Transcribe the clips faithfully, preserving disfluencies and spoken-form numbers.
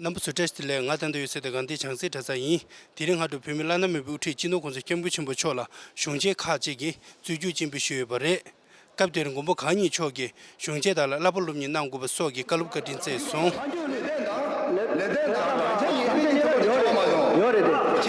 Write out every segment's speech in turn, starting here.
རྣམ་པ་ཚོ་བཀྲ་ཤིས་བདེ་ལེགས། ང་ད་ལྟ་ཡོད་ས་དེ་དགའ་ལྡན་བྱང་རྩེ་གྲྭ་ཚང་ཡིན། དེ་རིང་སྔ་དྲོ་བོད་མི་བླ་ན་མེད་པའི་དབུ་ཁྲིད་སྤྱི་ནོར་༸གོང་ས་༸སྐྱབས་མགོན་ཆེན་པོ་མཆོག་ལ་གཞུང་ཆེན་ཁག་ཅིག་གིས་རྩིས་རྒྱུགས་སྤྱན་འབུལ་ཞུས་ཡོད་པ་རེད། སྐབས་དེར་མགོན་པོ་གང་ཉིད་མཆོག་གིས་གཞུང་ཆེན་དག་ལ་བསླབ་པ་སློབ་གཉེར་གནང་དགོས་པ་སོགས་ཀྱི་བཀའ་སློབ་བཀའ་དྲིན་བསྩལ་སོང་། ཡོད་རེད་དེ།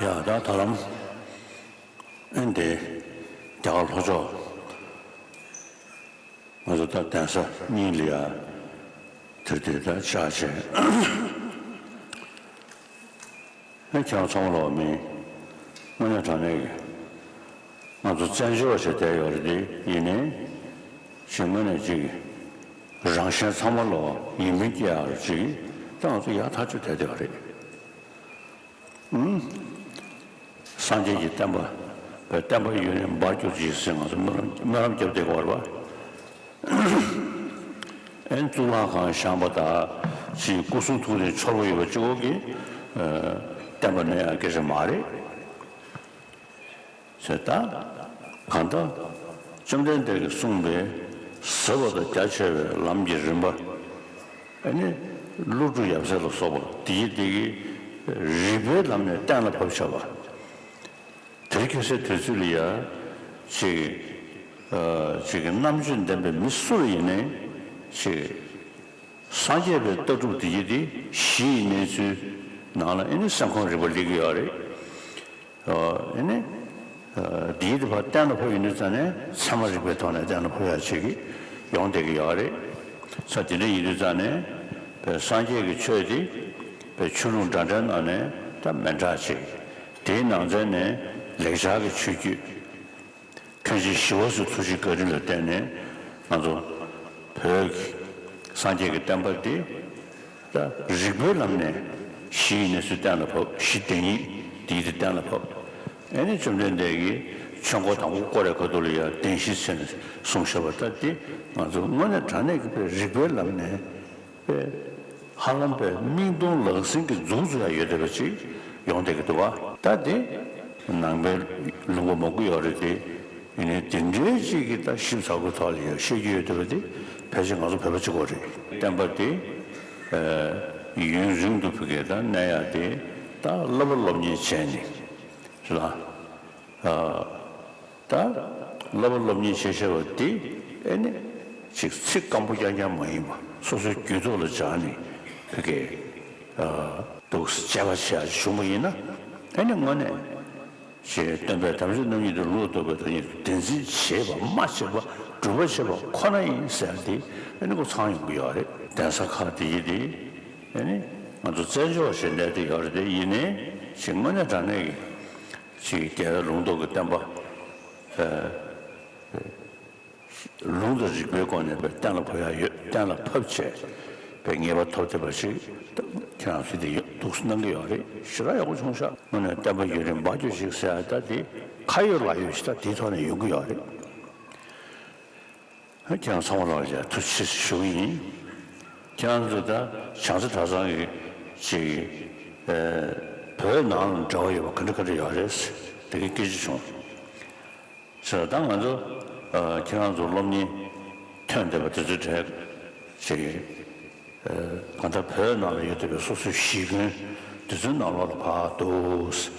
ཡ་ད་ད་ལམ་ཨེ་འདི་རྒྱ་གར་ལྷོ་ཕྱོགས། ང་ཚོ་ད་གདན་ས་གཉིས་ལ་ཡ་དེར་དེ་ད་ཕྱག་བྱས། ཨེ་ཁྱེད་རང་ཚང་མ་ལོག་མིན། དངོས་གནས་དྲང་གནས་ཀྱི་ང་ཚོ་བཙན་བྱོལ་བ་ཞིག་བསྡད་ཡོད་རེད་དེ་ཡིན་ནའི་ཞིག་དངོས་གནས་ཅིག་རང་གཞན་ཚང་མ་ལོག་ཡིད་སྨོན་སྐྱེ་ཡག་རེད་ཅིག་ད་ང་ཚོ་ཡག་ཐག་ཆོད་བསྡད་བསྡད་པ་རེད། ཨུམ། སངས་རྒྱས་ཀྱི་བསྟན་པ། བསྟན་པ་ཡུན་རིང་འབར་གྱུར་ཅིག་ཟེར་ང་ཚོ་སྨོན་ལམ་སྨོན་ལམ་རྒྱབ་བསྡད་ཀྱི་ཡོད་རེད་པ། ཨེ་གཙུག་ལག་ཁང་བཞེངས་པ་དང་ཅིག་སྐུ་གསུང་ཐུགས་རྟེན་འཆོར་བ་ཡོད་པ་གཅིག་པོ་གིས་བསྟན་པ་གནས་ཡག་སྐད་ཆ་མ་རེད། ཟེར་ད། གང་ལྟར། བཅོམ་ལྡན་འདས་ཀྱིས་གསུངས་པའི་ཟབ་པ་དང་རྒྱ་ཆེ་བའི་ལམ་གྱི་རིམ་པ། ཨ་ནི། ཀླུ་སྒྲུབ་ཡབ་སྲས་ལ་སོགས་པ་དེའི་དེ་གི་རིགས་པའི་ལམ་ནས་གཏན་ལ་ཕབ་བྱ་བ། དེ་རིང་ཁ་སང་དུས་ཚོད་ལ་ཡ། ཅིག་ཅིག་གི་རྣམ་དཔྱོད་ལྡན་པའི་མི་སུ་ལ་ཡིན་ནའི་ཅིག་སངས་རྒྱས་པའི་ལྟ་གྲུབ་དེ་གི་དེ་གཞི་ཡི་གནས་ཚུལ་ནང་ལ་ཨ་ནི་སེམས་ཁམས་རིག་པ་སླེབས་ཀྱི་ཡོད་རེད། ཨ་ནི། འདིའི་དེ་བར་གཏན་ལ་ཕབ་ཡིན་དུས་ཙང་ནས་ཚད་མ་རིག་པའི་ཐོག་ནས་གཏན་ལ་ཕབ་ཡག་ཅིག་ཡོང་བསྡད་ཀྱི་ཡོད་རེད། ས་དེ་འདྲ་ཡིན་དུས་ཙང་ནས་བོད་སངས་རྒྱས་ཀྱི་ཆོས་དེ་བོད་ཆོས་ལུགས་འདྲ་འདྲའི་ནང་ནས་ད་མི་འདྲ་ཅིག་དེའི་ནང་ཚན་ནས་ལེགས་སྦྱར་གྱི་ཆོས་བརྒྱུད། མཁན་ཆེན་ཞི་བ་འཚོའི་ཐུགས་རྗེ་བཀའ་དྲིན་ལ་བརྟེན་ནས་ང་ཚོ་བོད་ཀྱི་སངས་རྒྱས་ཀྱི་བསྟན་པ་འདི་ད་རིགས་པའི་ལམ་ནས་གཞི་ཡི་གནས་ཚུལ་གཏན་ལ་ཕབ། གཞི་བདེན་གཉིས་འདིའི་དེ་གཏན་ལ་ཕབ། ཨེ་ནི་བཅོམ་ལྡན་འདས་ཀྱིས་ཆོས་འཁོར་དང་པོ་བསྐོར་བའི་ཁ་ཐུག་ལ་ཡང་བདེན་བཞིའི་ཚུལ་ནས་གསུངས་བཞག་པ་ད་འདི་ང་ཚོ་དངོས་གནས་དྲང་གནས་ཀྱི་རིགས་པའི་ལམ་ནས། པའི་ཧ་ལམ་པའི་མིག་མཐོང་ལག་ཟིན་གྱི་མཛུབ་ཚུགས་ཡ་ཡོད་བསྡད་པ་ཅིག་ཡོང་བསྡད་ཀྱི་འདུག་བ། ད་དེ་ནང་པའི་ལུང་པ་མང་པོ་ཡོད་རེད་དེ། ཡིན་ནའི་དེ་འདྲའི་ཅིག་གི་ད་ཞིབ་ཚགས་པོའི་ཐོག་ལ་ཡ་བཤད་རྒྱུ་ཡོད་བསྡད་པ་དེ་ཕལ་ཆེར་ང་ཚོ་བོད་པ་གཅིག་པོ་རེད། བསྟན་པ་དེ་ཡུན་རིང་དུ་བོད་སྐད་དང་གནས་ཡ་དེ་ད་བསླབ་པ་སློབ་གཉེར་བྱས་ནས་རེད་ལ། ད་བསླབ་པ་སློབ་གཉེར་བྱེད་བྱ་བ་འདི་ཨེ་ནི་ཅིག་ཚིག་སྐམ་པོ་རྐྱང་རྐྱང་མ་ཡིན་པ་སོ་སོའི་རྒྱུད་ཐོག་ལ་སྦྱར་ནས་བོད་སྐད་འདུག་སེ་དཔྱད་པ་བྱེད་ཡ་བྱུང་བ་ཡིན་ན་ཨེ་ནི་དངོས་གནས་ཅིག་སྟོན་པའི་དམ་ཆོས་རྣམ་གཉིས་དང་ལུང་རྟོགས་པའི་ཐ་སྙད་དུ་བདེན་འཛིན་བྱེད་པ་སྨྲ་བྱེད་པ་སྒྲུབ་པ་བྱེད་པ་ཁོ་ན་ཡིན་ཟེར་ཡ་འདི་ཨེ་ནི་ཁོ་ཚང་ཡོང་གི་ཡོད་རེད། གདན་ས་ཁག་དེ་ཡི་དེ་ཨེ་ནི་ང་ཚོ་བཙན་བྱོལ་བ་ཞིག་གནས་བསྡད་ཡོད་རེད་དེ་ཡིན་ནའི་ཅིག་དངོས་གནས་དྲང་གནས་ཀྱི། ཅིག་རྒྱལ་བའི་ལུང་རྟོགས་ཀྱི་བསྟན་པ། ཨ། ལུང་དང་རིགས་པའི་སྒོ་ནས་པའི་གཏན་ལ་ཕབ་ཡ་ཡོད། གཏན་ལ་ཕབ་བྱས་པའི་ངེས་པ་ཐོབ་བསྡད་པ་ཞིག་ཁྱེད་རང་ཚོས་དེ་ཡོད་འདུག་སེ་གནང་གི་ཡོད་རེད། ཞེ་དྲག་ཡག་པོ་བྱུང་ཤག་དངོས་གནས་བསྟན་པ་ཡུན་རིང་འབར་གྱུར་ཅིག་ཟེར་ཡ་ད་དེ་ཁ་ཡོད་ལག་ཡོད་ཞིག་ད་དེའི་ཐོག་ནས་ཡོང་གི་ཡོད་རེད། ཁྱེད་རང་ཚང་མ་ལ་ཡ་ཐུགས་རྗེ་ཆེ་ཞུ་གི་ཡིན། ཁྱེད་རང་ཚོ་ད་བྱང་རྩེ་གྲྭ་ཚང་གི་ཅིག་ཨེ། བོད་ནང་ལ་འབྲེལ་བ་ཡོད་པ་ག་འདྲ་ག་འདྲ་ཡོད་རེད། དེ་གའི་སྐད་ཆ་བྱུང་། ཟེར་ད་ང་ཚོ་ཨ། ཁྱེད་རང་ཚོ་སློབ་གཉེར་ཐོན་བསྡད་པ་དེ་ཚོའི་གྲས་ཅིག་ཨེ། གང་ལྟར་བོད་ནང་ལ་ཡོད་བསྡད་པའི་སོ་སོའི་གཞིས་དགོན་དེ་ཚོའི་ནང་ལོགས་ལ་ཕར་འདུག་སེ།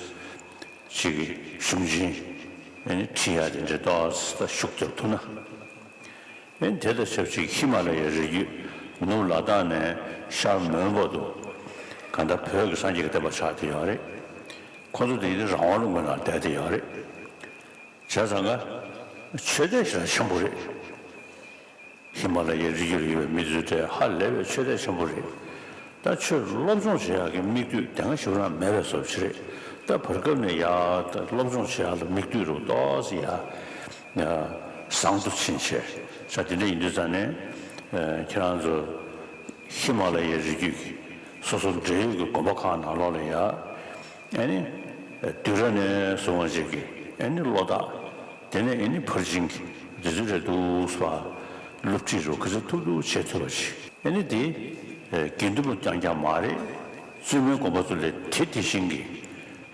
ཅིག་གི་ཤུགས་ཆེན་ཨེ་ནི་ཁྲིད་ཡ་དེ་འདྲའི་ཏོག་ཙམ་ཤུགས་རྒྱབ་ཐུབ་ན། ཨེ་ནི་དེ་དང་ཆབས་ཅིག་ཧི་མ་ལ་ཡའི་རི་རྒྱུད་ནུབ་ལ་དྭགས་ནས་ཤར་མོན་བར་དུ་གང་ལྟར་བོད་ཀྱི་སངས་རྒྱས་ཀྱི་བསྟན་པ་ཆགས་བསྡད་ཡོད་རེད། ཁོ་ཚོ་དེ་ཡིན་ན་རང་དབང་ལུང་པའི་ནང་བསྡད་བསྡད་ཡོད་རེད། བྱས་ཙང་ཀ་ཆོས་དད་ཞེ་དྲག་ཆེན་པོ་རེད། ཧི་མ་ལ་ཡའི་རི་རྒྱུད་ལ་ཡོད་པའི་མི་ཚོའི་གྲས་ཧ་ལས་པའི་ཆོས་དད་ཆེན་པོ་རེད། ད་ཆོས་སློབ་སྦྱོང་བྱེད་ཡག་གི་མིག་ལྟོས་དེ་སྔ་ཞིག་རང་མེད་པའི་བཟོ་ཅིག་རེད། ད་བར་སྐབས་ནས་ཡ་ད་སློབ་སྦྱོང་བྱེད་ཡག་ལ་མིག་ལྟོས་རུ་ཏོག་ཙམ་ཡ་ཡ་བཟང་དུ་ཕྱིན་བྱས་ས་དེ་འདྲ་ཡིན་དུས་ཙང་ནས་ཁྱེད་རང་ཚོ་ཧི་མ་ལ་ཡའི་རི་རྒྱུད་ཀྱི་སོ་སོ་འབྲེལ་ཡོད་ཀྱི་དགོན་པ་ཁག་ནང་ལོགས་ལ་ཡ། ཨ་ནི། བསྡུས་གྲྭ་ནས་བཟུང་བ་ཅིག་གིས་ཨ་ནི་བློ་བདག་དེ་ནས་ཨ་ནི་ཕར་ཕྱིན་གྱི་འདི་ཚོ་རེད་འདུག་སེ་བ། སློབ་ཁྲིད་རུ་ག་ཚོད་ཐུབ་ཐུབ་བྱེད་ཐུབ་པ་ཞིག་ཨ་ནི་དེ་ དགེ་འདུན་པ་རྐྱང་རྐྱང་མ་རེད། བཙུན་མའི་དགོན་པ་ཚོ་ལ་དེ་དེ་བཞིན་གྱི་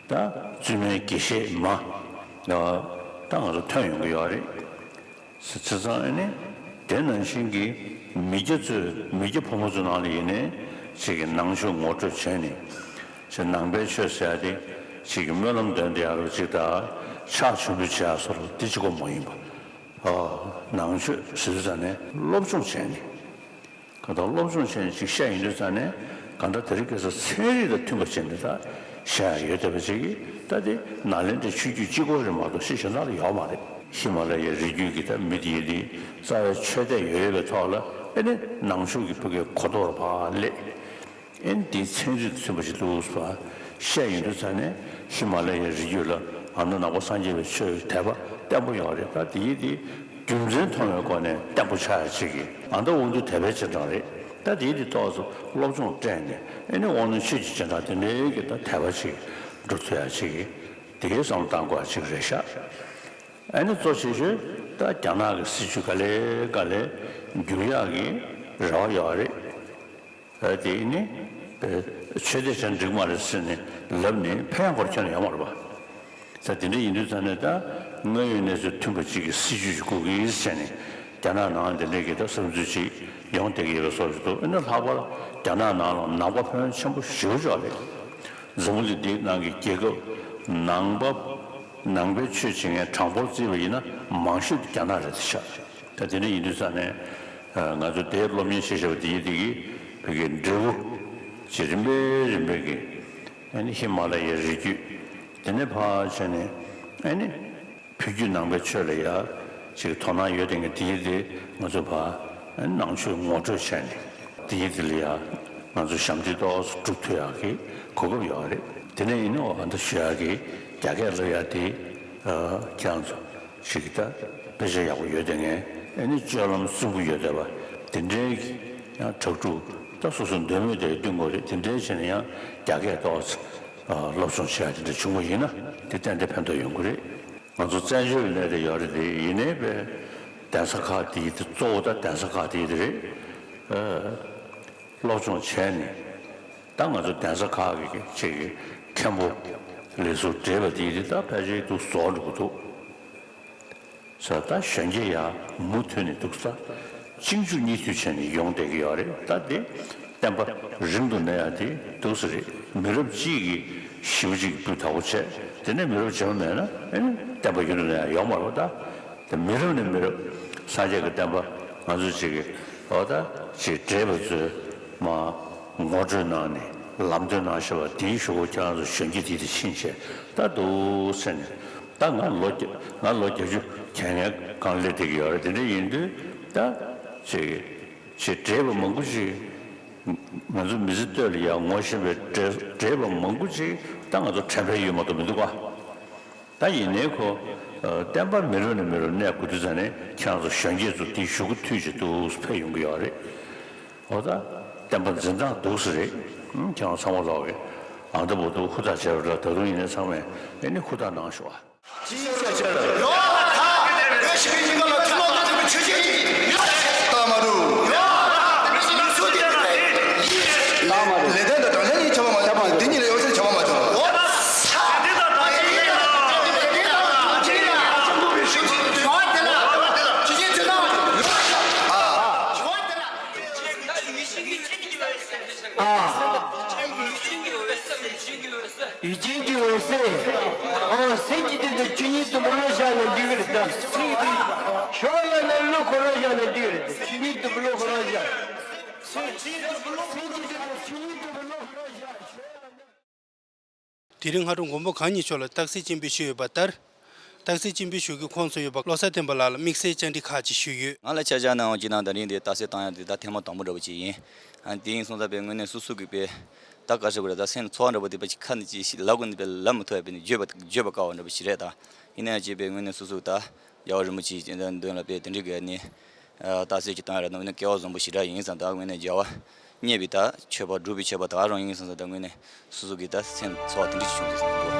ད་བཙུན་མའི་དགེ་བཤེས་མ་ད་ང་ཚོ་ཐོན་ཡོང་གི་ཡོད་རེད། བྱས་ཙང་ཨ་ནི་དེ་ནང་བཞིན་གྱི་མི་སྐྱ་ཚོས་མི་སྐྱ་ཕོ་མོ་ཚོ་ནང་ལ་ཡིན་ནའི་ཅིག་གི་ནང་ཆོས་ངོ་སྤྲོད་བྱས་ནས་ཅིག་ནང་པའི་ཆོས་ཟེར་ཡ་དེ་ཅིག་གི་སྨོན་ལམ་འདོན་བསྡད་ཡ་རོ་ཅིག་དང་ཕྱག་མཆོད་འབུལ་བྱེད་ཡ་སོགས་དེ་གཅིག་པོ་མ་ཡིན་པ། ཨ་ནང་ཆོས་ཟེར་དུས་ཙང་ནས་སློབ་སྦྱོང་བྱས་ནས་གང་ལྟར་སློབ་སྦྱོང་བྱས་ནས་ཅིག་བཤད་ཡོང་དུས་ཙང་ནས་གང་ལྟར་དེ་རིང་ཁ་སང་ཚན་རིག་དང་མཐུན་པ་བྱས་ནས་ད་བཤད་ཡ་ཡོད་བསྡད་པ་ཅིག་གིས་ད་དེ་ནཱ་ལེནྡྲའི་ཆོས་བརྒྱུད་གཅིག་པོ་རེད་མ་གཏོགས་ཕྱི་གཞན་དག་ལ་ཡོད་མ་རེད། ཧི་མ་ལ་ཡའི་རི་རྒྱུད་ཀྱི་ད་མི་དེ་ཡིན་དེ་རྩ་བའི་ཆོས་དད་ཡོད་པའི་ཐོག་ལ་ཨེ་ནི་ནང་ཆོས་ཀྱི་ཕ་གིའི་གོ་རྟོགས་ལ་ཕར་སླེབས། ཨེ་ནི་དེའི་ཚན་རིག་དང་མཐུན་པ་ཞིག་འདུག་ཟེར་བཤད་ཡོང་དུས་ཙང་ནས་ཧི་མ་ལ་ཡའི་རི་རྒྱུད་ལ་ཨ་ནི་ནང་པ་སངས་རྒྱས་པའི་ཆོས་དད་པ་བརྟན་པོ་ཡོད་རེད། ད་དེ་ཡིན་དེ་རྒྱུ་མཚན་མཐོང་བའི་སྒོ་ནས་བརྟན་པོ་ཆགས་ཡ་ཅིག་གིས་ཨ་ནི་དབང་སྡུད་དད་པའི་རྗེས་འབྲང་རེད། ད་དེ་ཡིན་དེ་ཏོག་ཙམ་སློབ་སྦྱོང་སྤྲད་ནས་ཨེ་ནི་དབང་ལྡན་ཆོས་ཀྱི་རྗེས་འབྲང་དེ་འདྲའི་གི་ད་དད་པ་ཅིག་འགྲོ་ཐུབ་ཡ་ཅིག་གིས་དེའི་བསམ་བློ་བཏང་དགོས་ཡ་ཅིག་རེད་ཤག་ཨ་ནི་གཙོ་ཆེ་ཤོས་ད་རྒྱ་ནག་གི་སྲིད་བྱུས་ག་ལེ་ག་ལེ་འགྱུར་ཡག་གི་རེ་བ་ཡོད་རེད། ཨ་དེ་ནི་ཆོས་དད་བྱས་འགྲིག་མ་རེད་ཟེར་ནས་ལབ་ནས་ཕན་ཡག་པར་ཁྱོན་ནས་ཡོད་མ་རེད་པ། ད་དེ་འདྲ་ཡིན་དུས་ཙང་ནས་ད་དངོས་ཡོད་གནས་ཚུལ་མཐུན་པ་གཅིག་གི་སྲིད་བྱུས་ཤིག་དགོས་ཀྱི་ཡིན་ཟེར་ནས་རྒྱ་ནག་ནང་དེ་འདྲ་གི་ད་བསམ་ཚུལ་ཅིག་ཡོང་བསྡད་ཀྱི་ཡོད་པའི་བཟོ་ཞིག་འདུག་ཨ་ནི་ལྷག་པར་རྒྱ་ནག་ནང་ལ་ནང་པ་ཕོན་ཆེན་པོ་ཞེ་པོ་ཅིག་རེད། འཛམ་བུ་གླིང་འདིའི་ནང་གི་རྒྱལ་ཁབ་ནང་པ་ནང་པའི་ཆོས་བྱེད་མཁན་གྲངས་འབོར་བརྩིས་པ་ཡིན་ན་མང་ཤོས་དེ་རྒྱ་ནག་རེད་ཤག་ད་དེ་འདྲ་ཡིན་དུས་ཙང་ནས་ང་ཚོ་དེབ་སློབ་གཉེར་བྱེད་བཞིན་པ་དེ་ཡིན་དེ་གི་བོད་ཀྱི་འབྲས་བུ་ཅིག་རིམ་པས་རིམ་པས་ཀྱི་ཨ་ནི་ཧི་མ་ལ་ཡའི་རི་རྒྱུད་དེ་ནས་ཕར་བྱས་ནས་ཨ་ནི་བོད་བརྒྱུད་ནང་པའི་ཆོས་ལ་ཡ་ཅིག་དོ་སྣང་ཡོད་དེ་ངས་དེ་ཡིན་དེ་ང་ཚོ་ཕར་ཨ་ནི་ནང་ཆོས་ངོ་སྤྲོད་བྱས་ནས་དེ་ཡིན་དེ་ལ་ཡ་ང་ཚོ་ཞབས་འདེགས་ཏོག་ཙམ་སྒྲུབ་ཐུབ་ཡག་གི་གོ་སྐབས་ཡོད་རེད། དེ་ནས་ཡིན་ནའང་ཨ་ད་ཞུ་ཡག་གི་རྒྱ་སྐད་ལབ་ཡག་དེ་ཁྱེད་རང་ཚོ་ཞིག་གི་ད་དཔེ་ཆ་ཡག་པོ་ཡོད་དེ་ངས་ཨ་ནི་སྤྱོད་ལམ་གསུམ་པོ་ཡོད་བསྡད་པ་དེ་འདྲའི་ཡང་དྲག་ཕྲུག་ད་སོ་སོ་འདོད་མོས་དེ་བསྟུན་དགོས་རེད། དེ་འདྲའི་བྱས་ནས་ཡང་རྒྱ་སྐད་ཏོག་ཙམ་སློབ་སྦྱོང་བྱེད་ཡག་དེ་འདྲ་བྱུང་བ་ཡིན་ན་དེ་ཏན་ཏན་ཕན་ཐོགས་ཡོང་གི་རེད། ང་ཚོ་བཙན་བྱོལ་ནས་དེ་ཡོད་རེད། དེ་ཡིན་ནའི་པའི་གདན་ས་ཁག་དེ་ཡིན་དེ་གཙོ་བོ་ད་གདན་ས་ཁག་དེ་ཡིན་དེ་རེད། སློབ་སྦྱོང་བྱས་ནས་ད་ང་ཚོ་གདན་ས་ཁག་གི་ཅིག་གི་མཁན་པོ་ལས་ཟུར་བགྲེས་པ་དེ་ཡིན་དེ་ད་ཕལ་ཆེར་དུ་བཟོ་འགྲོ་གི་འདུག་ས་ད་གཞོན་སྐྱེས་ཡ་མུ་མཐུད་ནས་འདུག་ས་གཅིག་མཇུག་གཉིས་མཐུད་བྱས་ནས་ཡོང་བསྡད་ཀྱི་ཡོད་རེད། ད་དེ་བསྟན་པ་རིང་དུ་གནས་ཡ་དེ་འདུག་ས་རེད། མི་རབས་གཅིག་གིས་ཞེ་པོ་ཅིག་སྤུས་དག་པོ་བྱས་དེ་ནས་མི་རབས་རྗེས་མ་མེད་ན་ཨེ་ནི་བསྟན་པ་རྒྱུན་དུ་གནས་ཡ་ཡོད་མ་རེད་པ། ད་དེ་མི་རབས་ནས་མི་རབས་སངས་རྒྱས་ཀྱི་བསྟན་པ་ང་ཚོ་ཅིག་གི་འོ་ད་ཅིག་བགྲེས་པ་ཚོས་མ་ངོ་སྤྲོད་གནང་ནས་ལམ་སྟོན་གནང་བཞག་པ་དེའི་གཞུག་གུ་ཁྱེད་རང་ཚོ་གཞོན་སྐྱེས་དེ་དེ་ཕྱིན་བྱས་ད་འདུག་ཟེར་ནས། ད་ང་ལོ་བརྒྱ་ང་ལོ་བརྒྱད་ཅུ་གྱ་ལྔའི་སྒང་སླེབས་བསྡད་ཀྱི་ཡོད་རེད། དེ་འདྲ་ཡིན་དུས་ད་ཅིག་ཅིག་བགྲེས་པ་མང་པོ་ཅིག་ང་ཚོ་མི་ཚེ་སྟོད་ལ་ཡར་ངོ་ཤེས་པའི་བགྲེས་བགྲེས་པ་མང་པོ་ཅིག་ད་ང་ཚོ་དྲན་པའི་ཡུལ་མ་གཏོགས་མི་འདུག་ག་ད་ཡིན་ནའི་ཁོ་བསྟན་པ་མི་རབས་ནས་མི་རབས་གནས་དགོས་དུས་ཙང་ནས་ཁྱེད་རང་ཚོ་གཞོན་སྐྱེས་ཚོ་དེའི་གཞུག་གུ་མཐུད་ཅིག་འདུག་ཕེབས་ཡོང་གི་ཡོད་རེད། འོ་ད་བསྟན་པ་འཛིན་སྟངས་འདུག་ས་རེད། ཁྱེད་རང་ཚང་མ་ལོག་གི་ཨ་མདའ་བོ་འདུག་ཧུར་ཐག་བྱས་པ་འདྲ། ད་དུང་ཡིན་ནའི་ཚང་མས་ཨེ་ནི་ཧུར་ཐག་གནང་ཤོག་ཨ། ཡུལ་ཅན་གྱི་འོད་ཟེར། ཨོ་སེམས་ཀྱི་སྟེང་དུ་ཆོས་ཉིད་དུ་མ་ལོག་བཞག་ན་འགྲིག་གི་རེད་ད། སེམས་ཀྱི་སྟེང་ཞོགས་ལ་ནི་བློ་ཁོ་རང་བཞག་ན་འགྲིག་གི་རེད་ད། ཆོས་ཉིད་དུ་མ་ལོག་ཁོ་རང་བཞག་སེམས་ཀྱི་སྟེང་དུ་ཆོས་ཉིད་དུ་མ་ལོག་ཁོ་རང་བཞག་དེ་རིང་སྔ་དྲོ་མགོན་པོ་གང་ཉིད་མཆོག་ལ་རྟགས་གསལ་སྤྱན་འབུལ་ཞུས་ཡོད་པ་ལྟར། རྟགས་གསལ་སྤྱན་འབུལ་ཞུ་རྒྱུའི་ཁོངས་སུ་ཡོད་པ་བློ་གསལ་བསྟན་པ་ལགས་ལ་དམིགས་བསལ་བཅར་འདྲི་ཁག་ཅིག་ཞུས་ཡོད། ང་ལ་ཆ་བཞག་ན་འོང་སྤྱིར་བཏང་དེ་རིང་འདི་རྟགས་གསལ་བཏང་ཡག་འདི་ད་ཐེངས་མ་དང་པོ་འདྲ་པོ་ཅིག་ཡིན། ཨ་དེ་ཡིན་སོང་ཙང་པའི་དངོས་གནས་སོ་སོ་གི་པའི་ད་ག་ཞུ་དགོས་རེད། ད་སེམས་ལ་ཚོར་བ་འདྲ་པོ་འདི་པ་ཅིག་ཁ་ནས་ཅིག་ལབ་དགོས་འདི་པའི་ལབ་མི་ཐུབ་ཡ་པའི་བརྗོད་པ་བརྗོད་པ་དཀའ་བ་འདྲ་པོ་ཞིག་རེད་ད། ཡིན་ན་ཡང་ཅིག་པའི་དངོས་གནས་སོ་སོ་ད་རྒྱལ་བ་རིན་པོ་ཆེའི་མདུན་ལ་པའི་དེ་འདྲའི་གི་ནི་རྟགས་གསལ་ཅིག་བཏང་ཡ་རེད་ན་དངོས་གནས་སྐལ་བ་བཟང་པོ་ཞེ་དྲག་ཡིན་བསམ། ད་དངོས་གནས་རྒྱལ་བ་བརྙེས་པའི་ད་མཆོད་པ་སྒྲུབ་པའི་མཆོད་པ་ད་ག་རང་ཡིན་བསམ། ད་དངོས་གནས་སོ་སོ་གི་ད་སེམས་ཚོར་བ་དེ་འདྲ་ཞིག་བྱུང་སོང་།